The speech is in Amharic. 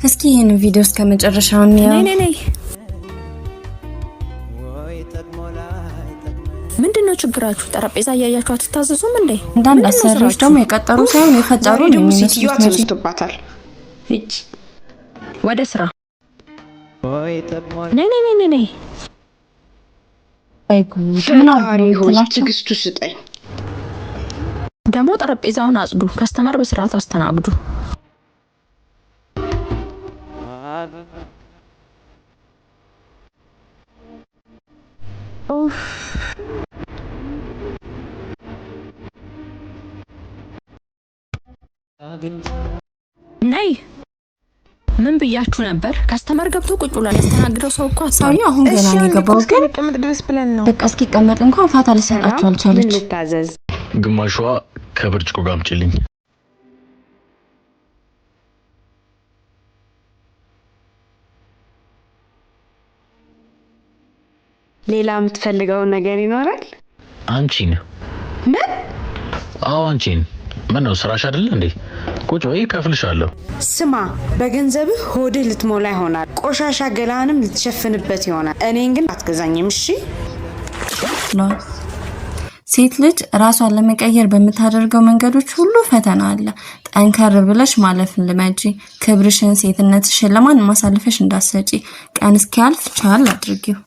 እስኪ ይህን ቪዲዮ እስከ መጨረሻው እንየው። ነይ ነይ ነይ። ምንድን ነው ችግራችሁ? ጠረጴዛ እያያችሁ አትታዘዙም እንዴ? አንዳንድ ምንድን ነው አሰሪዎች ስራችሁ? ደግሞ የቀጠሩ ሳይሆን የፈጠሩ ዛሬ ነው ደግሞ ሴትዮዋ የሚመስሉት። መቼ ተነስቶባታል። እጭ ወደ ስራ። ነይ ነይ ነይ ነይ ነይ። ወይ ጉድ! ምን ፈጣሪ አድርጎ ሆይ ትላቸው። ትዕግስቱ ስጠኝ። ደግሞ ጠረጴዛውን አጽዱ፣ customer በስርዓት አስተናግዱ። ኡፍ። ነይ። ምን ብያችሁ ነበር? Customer ገብቶ ቁጭ ብሏል። ያስተናግደው ሰው እኮ አጥቷል። ሰውዬው አሁን ገና እሺ ነው አንዴ እኮ የገባው፣ ግን እስከሚቀመጥ ድረስ ብለን ነው። በቃ እስኪቀመጥ እንኳን ፋታ ልሰጣቸው ምን አልቻለች። ልታዘዝ? ግማሿ ከብርጭቆ ጋር አምጪልኝ። ሌላ የምትፈልገው ነገር ይኖራል? አንቺን። ምን? አዎ አንቺን። ምን ነው ስራሽ አይደለ እንዴ? ቁጭ በይ፣ እከፍልሻለሁ። ስማ፣ በገንዘብህ ሆድህ ልትሞላ ይሆናል፣ ቆሻሻ ገላህንም ልትሸፍንበት ይሆናል። እኔን ግን አትገዛኝም። እሺ? ሴት ልጅ ራሷን ለመቀየር በምታደርገው መንገዶች ሁሉ ፈተና አለ። ጠንከር ብለሽ ማለፍን ልመጂ። ክብርሽን፣ ሴትነትሽን ለማንም አሳልፈሽ እንዳትሰጪ። ቀን እስኪያልፍ ቻል አድርጊው።